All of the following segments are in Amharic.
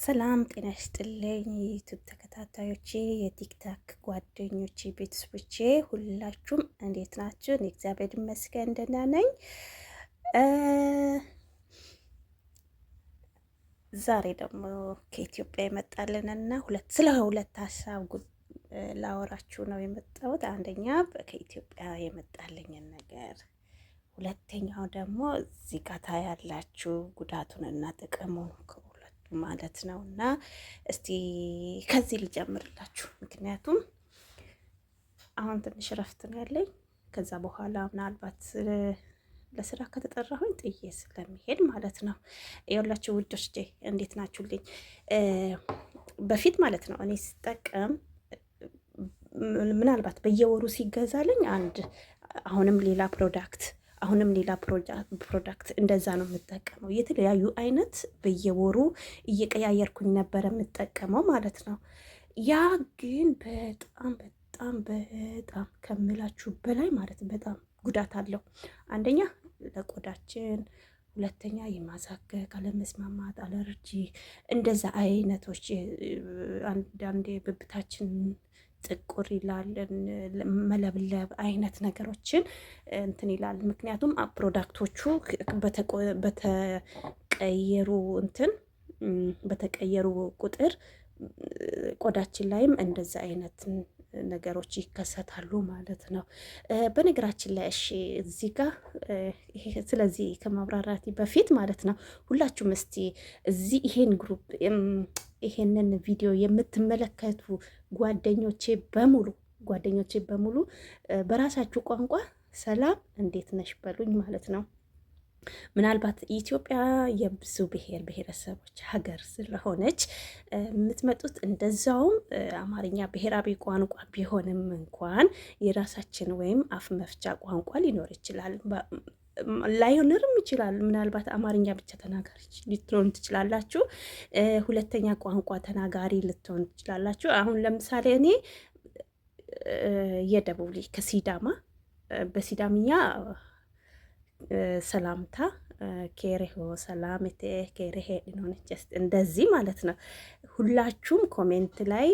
ሰላም ጤና ይስጥልኝ የ YouTube ተከታታዮቼ፣ የ TikTok ጓደኞቼ፣ ቤተሰቦቼ ሁላችሁም እንዴት ናችሁ? እኔ እግዚአብሔር ይመስገን ደህና ነኝ። ዛሬ ደግሞ ከኢትዮጵያ የመጣልንና ሁለት ስለ ሁለት ሀሳብ ላወራችሁ ነው የመጣሁት። አንደኛ ከኢትዮጵያ የመጣልኝን ነገር፣ ሁለተኛው ደግሞ እዚህ ጋ ታያላችሁ ጉዳቱንና ጥቅሙን ማለት ነው። እና እስቲ ከዚህ ልጀምርላችሁ፣ ምክንያቱም አሁን ትንሽ እረፍት ነው ያለኝ። ከዛ በኋላ ምናልባት ለስራ ከተጠራሁኝ ጥዬ ስለሚሄድ ማለት ነው። የሁላችሁ ውዶች እንዴት ናችሁልኝ? በፊት ማለት ነው እኔ ስጠቀም ምናልባት በየወሩ ሲገዛልኝ አንድ አሁንም ሌላ product አሁንም ሌላ product እንደዛ ነው የምጠቀመው። የተለያዩ አይነት በየወሩ እየቀያየርኩኝ ነበረ የምጠቀመው ማለት ነው። ያ ግን በጣም በጣም በጣም ከምላችሁ በላይ ማለት በጣም ጉዳት አለው። አንደኛ ለቆዳችን፣ ሁለተኛ የማሳከክ፣ አለመስማማት፣ አለርጂ እንደዛ አይነቶች አንዳንዴ ብብታችን ጥቁር ይላል፣ መለብለብ አይነት ነገሮችን እንትን ይላል። ምክንያቱም product ኦቹ በተቀየሩ እንትን በተቀየሩ ቁጥር ቆዳችን ላይም እንደዛ አይነት ነገሮች ይከሰታሉ ማለት ነው። በነገራችን ላይ እሺ፣ እዚህ ጋር ስለዚህ ከማብራራቴ በፊት ማለት ነው ሁላችሁም እስቲ እዚህ ይሄን group ይሄንን ቪዲዮ የምትመለከቱ ጓደኞቼ በሙሉ ጓደኞቼ በሙሉ በራሳችሁ ቋንቋ ሰላም እንዴት ነሽ በሉኝ ማለት ነው። ምናልባት ኢትዮጵያ የብዙ ብሔር ብሔረሰቦች ሀገር ስለሆነች የምትመጡት እንደዛውም አማርኛ ብሔራዊ ቋንቋ ቢሆንም እንኳን የራሳችን ወይም አፍ መፍቻ ቋንቋ ሊኖር ይችላል፣ ላይኖርም ይችላል። ምናልባት አማርኛ ብቻ ተናጋሪ ልትሆን ትችላላችሁ። ሁለተኛ ቋንቋ ተናጋሪ ልትሆን ትችላላችሁ። አሁን ለምሳሌ እኔ የደቡብ ልጅ ከሲዳማ በሲዳምኛ ሰላምታ keereho ሰላምቴ keerehe ሆነች እንደዚህ ማለት ነው። ሁላችሁም comment ላይ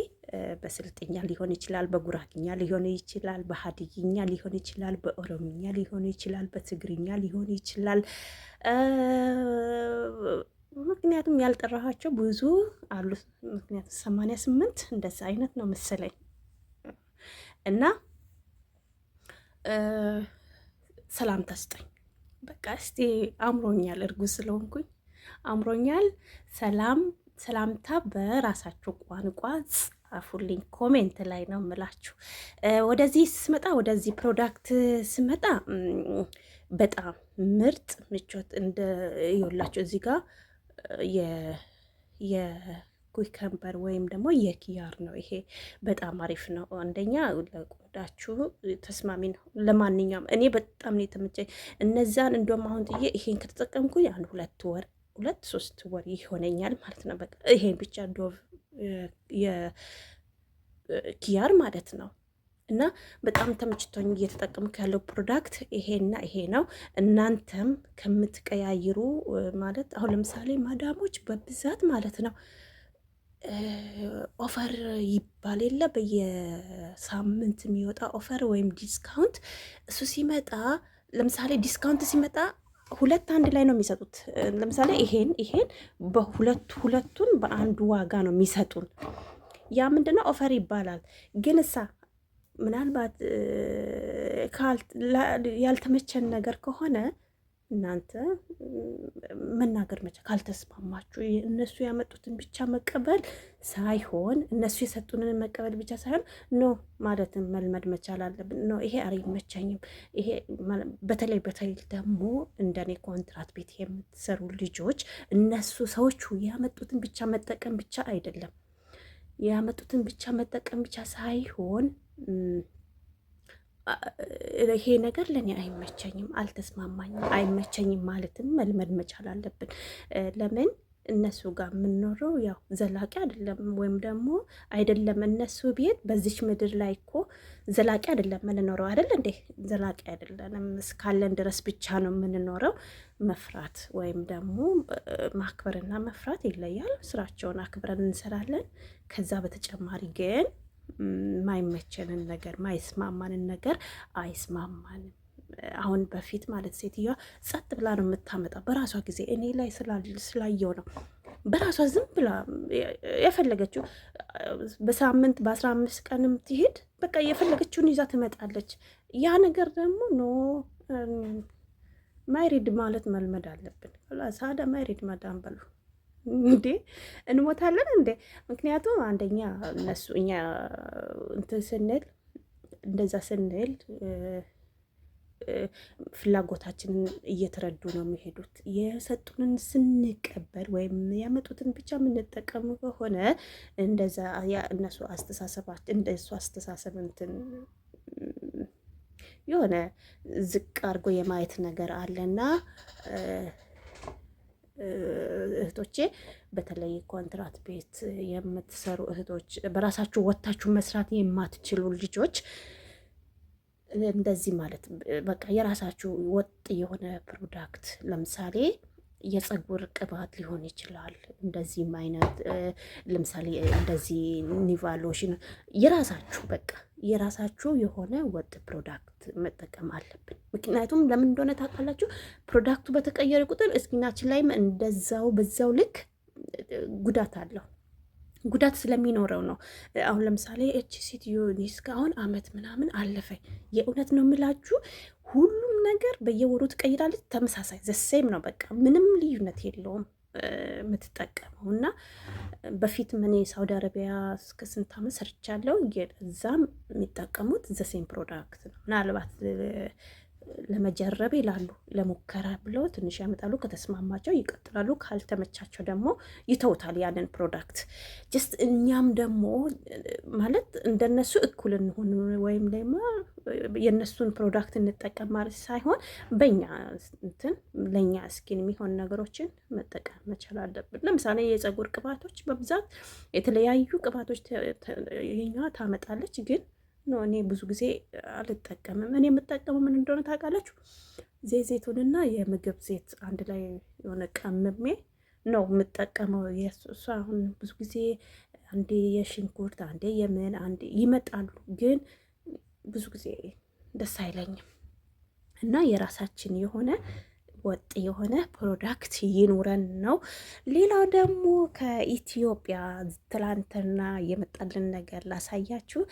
በስልጥኛ ሊሆን ይችላል፣ በጉራግኛ ሊሆን ይችላል፣ በሀዲይኛ ሊሆን ይችላል፣ በኦሮምኛ ሊሆን ይችላል፣ በትግርኛ ሊሆን ይችላል። ምክንያቱም ያልጠራኋቸው ብዙ አሉ። ምክንያቱም 88 እንደዛ አይነት ነው መሰለኝ እና ሰላምታ ስጠኝ በቃ እስቲ አምሮኛል፣ እርጉዝ ስለሆንኩኝ አምሮኛል። ሰላም ሰላምታ በራሳችሁ ቋንቋ ጻፉልኝ፣ comment ላይ ነው የምላችሁ። ወደዚህ ስመጣ ወደዚህ product ስመጣ በጣም ምርጥ ምቾት እንደ ይኸውላችሁ እዚህ ጋር የ cucumber ወይም ደግሞ የኪያር ነው። ይሄ በጣም አሪፍ ነው። አንደኛ ለቆዳችሁ ተስማሚ ነው። ለማንኛውም እኔ በጣም ነው የተመቸኝ። እነዛን እንደውም አሁን ጥዬ ይሄን ከተጠቀምኩኝ አንድ 2 ወር 2-3 ወር ይሆነኛል ማለት ነው። በቃ ይሄን ብቻ Dove የኪያር ማለት ነው። እና በጣም ተመችቶኝ እየተጠቀምኩ ያለው product ይሄና ይሄ ነው። እናንተም ከምትቀያይሩ ማለት አሁን ለምሳሌ ማዳሞች በብዛት ማለት ነው offer ይባል የለ በየሳምንት የሚወጣ offer ወይም discount፣ እሱ ሲመጣ ለምሳሌ discount ሲመጣ ሁለት አንድ ላይ ነው የሚሰጡት። ለምሳሌ ይሄን ይሄን በሁለቱ ሁለቱን በአንዱ ዋጋ ነው የሚሰጡን። ያ ምንድነው offer ይባላል። ግን እሳ ምናልባት ያልተመቸን ነገር ከሆነ እናንተ መናገር መቻ ካልተስማማችሁ እነሱ ያመጡትን ብቻ መቀበል ሳይሆን እነሱ የሰጡንን መቀበል ብቻ ሳይሆን no ማለትን መልመድ መቻል አለብን። No ይሄ አይመቸኝም፣ ይሄ በተለይ በተለይ ደግሞ እንደኔ ኮንትራት ቤት የምትሰሩ ልጆች እነሱ ሰዎቹ ያመጡትን ብቻ መጠቀም ብቻ አይደለም ያመጡትን ብቻ መጠቀም ብቻ ሳይሆን ይሄ ነገር ለእኔ አይመቸኝም፣ አልተስማማኝም፣ አይመቸኝም ማለትም መልመድ መቻል አለብን። ለምን እነሱ ጋር የምንኖረው ያው ዘላቂ አይደለም፣ ወይም ደግሞ አይደለም እነሱ ቤት በዚች ምድር ላይ እኮ ዘላቂ አይደለም የምንኖረው አይደል እንዴ? ዘላቂ አይደለንም። እስካለን ድረስ ብቻ ነው የምንኖረው። መፍራት ወይም ደግሞ ማክበርና መፍራት ይለያል። ስራቸውን አክብረን እንሰራለን። ከዛ በተጨማሪ ግን ማይመቸንን ነገር ማይስማማንን ነገር አይስማማንም። አሁን በፊት ማለት ሴትዮዋ ጸጥ ብላ ነው የምታመጣው። በራሷ ጊዜ እኔ ላይ ስላየው ነው። በራሷ ዝም ብላ የፈለገችው በሳምንት በ15 ቀንም ትሄድ በቃ የፈለገችውን ይዛ ትመጣለች። ያ ነገር ደግሞ no ما يريد ማለት መልመድ አለብን። هذا ما يريد مدام በሉ እንዴ እንሞታለን እንዴ? ምክንያቱም አንደኛ እነሱ እኛ እንትን ስንል እንደዛ ስንል ፍላጎታችንን እየተረዱ ነው የሚሄዱት። የሰጡንን ስንቀበል ወይም ያመጡትን ብቻ የምንጠቀሙ ከሆነ እንደዛ እነሱ አስተሳሰባችን እንደሱ አስተሳሰብ እንትን የሆነ ዝቅ አድርጎ የማየት ነገር አለና እህቶቼ በተለይ ኮንትራት ቤት የምትሰሩ እህቶች፣ በራሳችሁ ወጥታችሁ መስራት የማትችሉ ልጆች እንደዚህ ማለት በቃ የራሳችሁ ወጥ የሆነ product ለምሳሌ የፀጉር ቅባት ሊሆን ይችላል። እንደዚህም አይነት ለምሳሌ እንደዚህ ኒቫ ሎሽን የራሳችሁ በቃ የራሳችሁ የሆነ ወጥ product መጠቀም አለብን። ምክንያቱም ለምን እንደሆነ ታውቃላችሁ? product ኡ በተቀየረ ቁጥር skin ኣችን ላይም እንደዛው በዛው ልክ ጉዳት አለው። ጉዳት ስለሚኖረው ነው። አሁን ለምሳሌ እቺ ሴትዮ እስካሁን አመት ምናምን አለፈኝ። የእውነት ነው የምላችሁ ሁሉም ነገር በየወሩ ትቀይራለች። ተመሳሳይ the same ነው በቃ ምንም ልዩነት የለውም የምትጠቀመው እና በፊት እኔ ሳውዲ አረቢያ እስከ ስንት ዓመት ሰርቻለሁ። እዛም የሚጠቀሙት the same product ነው። ምናልባት ለመጀረብ ይላሉ፣ ለሙከራ ብለው ትንሽ ያመጣሉ። ከተስማማቸው ይቀጥላሉ፣ ካልተመቻቸው ደግሞ ይተውታል ያንን product። Just እኛም ደግሞ ማለት እንደነሱ እኩል እንሆን ወይም ደግሞ የእነሱን product እንጠቀም ማለት ሳይሆን በእኛ እንትን ለእኛ skin የሚሆን ነገሮችን መጠቀም መቻል አለብን። ለምሳሌ የፀጉር ቅባቶች በብዛት የተለያዩ ቅባቶች የኛዋ ታመጣለች ግን no እኔ ብዙ ጊዜ አልጠቀምም። እኔ የምጠቀመው ምን እንደሆነ ታውቃላችሁ? زيت زيتون ና የምግብ ዘይት አንድ ላይ የሆነ ቀምሜ ነው የምጠቀመው። እሱ አሁን ብዙ ጊዜ አንዴ የሽንኩርት አንዴ የምን አንዴ ይመጣሉ፣ ግን ብዙ ጊዜ ደስ አይለኝም እና የራሳችን የሆነ ወጥ የሆነ product ይኑረን ነው። ሌላው ደግሞ ከኢትዮጵያ ትላንትና የመጣልን ነገር ላሳያችሁ።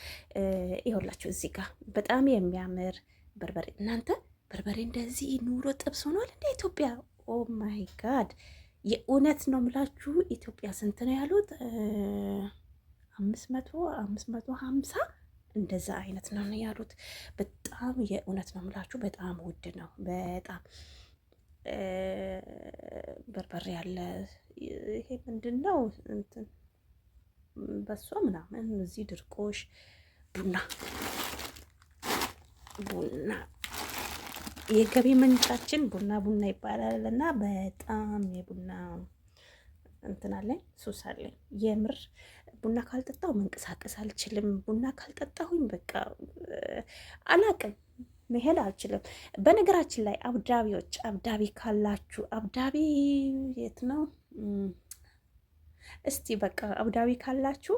ይኸውላችሁ እዚህ ጋር በጣም የሚያምር በርበሬ። እናንተ በርበሬ እንደዚህ ኑሮ ጥብስ ሆኗል እንደ ኢትዮጵያ። Oh my God የእውነት ነው ምላችሁ። ኢትዮጵያ ስንት ነው ያሉት? 500፣ 550 እንደዛ አይነት ነው ያሉት። በጣም የእውነት ነው ምላችሁ፣ በጣም ውድ ነው በጣም። በርበሬ ያለ ይሄ ምንድን ነው እንትን በሶ ምናምን እዚህ ድርቆሽ ቡና ቡና የገቢ ምንጫችን ቡና ቡና ይባላል እና በጣም የቡና እንትን አለኝ ሱስ አለኝ። የምር ቡና ካልጠጣሁ መንቀሳቀስ አልችልም። ቡና ካልጠጣሁኝ በቃ አላቅም መሄድ አልችልም። በነገራችን ላይ አቡዳቢዎች አቡዳቢ ካላችሁ አቡዳቢ የት ነው? እስቲ በቃ አቡዳቢ ካላችሁ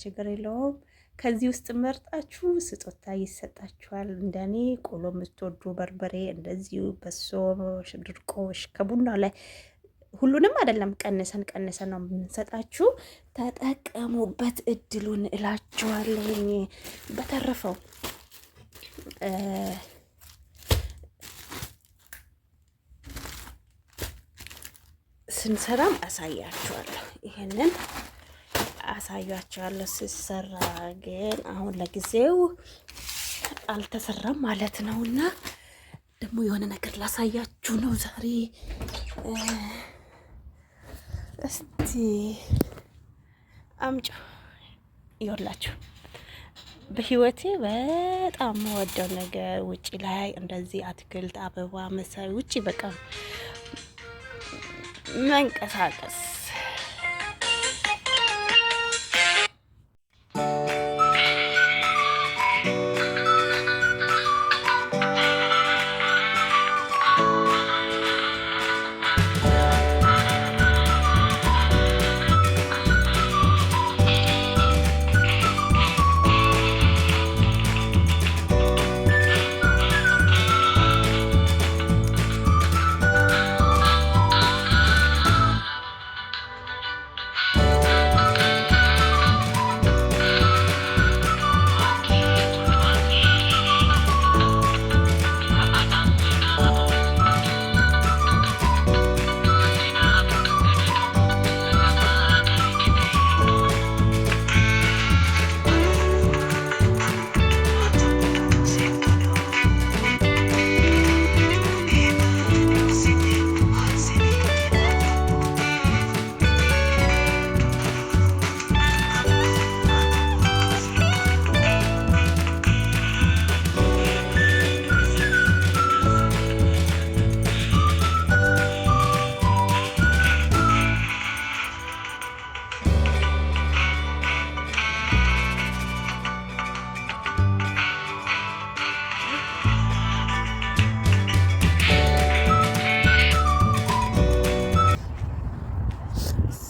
ችግር የለውም። ከዚህ ውስጥ መርጣችሁ ስጦታ ይሰጣችኋል። እንደኔ ቆሎ የምትወዱ በርበሬ፣ እንደዚሁ በሶ፣ ድርቆሽ ከቡና ላይ ሁሉንም አይደለም፣ ቀንሰን ቀንሰን ነው የምንሰጣችሁ። ተጠቀሙበት እድሉን እላችኋለሁኝ። በተረፈው ስንሰራም አሳያችኋለሁ። ይሄንን አሳያችኋለሁ ስሰራ፣ ግን አሁን ለጊዜው አልተሰራም ማለት ነው። እና ደግሞ የሆነ ነገር ላሳያችሁ ነው ዛሬ። እስቲ አምጪ ይኸውላችሁ በህይወቴ በጣም የምወደው ነገር ውጪ ላይ እንደዚህ አትክልት፣ አበባ መሳይ ውጪ በቃ መንቀሳቀስ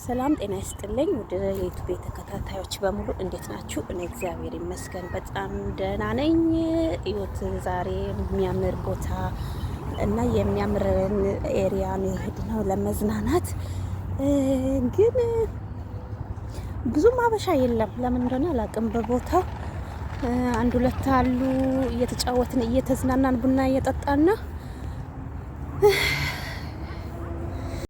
ሰላም ጤና ይስጥልኝ ውድ የዩቱብ ተከታታዮች በሙሉ እንዴት ናችሁ? እኔ እግዚአብሔር ይመስገን በጣም ደህና ነኝ። እዩት ዛሬ የሚያምር ቦታ እና የሚያምርን area ነው የሄድነው ለመዝናናት። ግን ብዙም አበሻ የለም፣ ለምን እንደሆነ አላውቅም። በቦታው አንድ ሁለት አሉ፣ እየተጫወትን እየተዝናናን ቡና እየጠጣን ነው።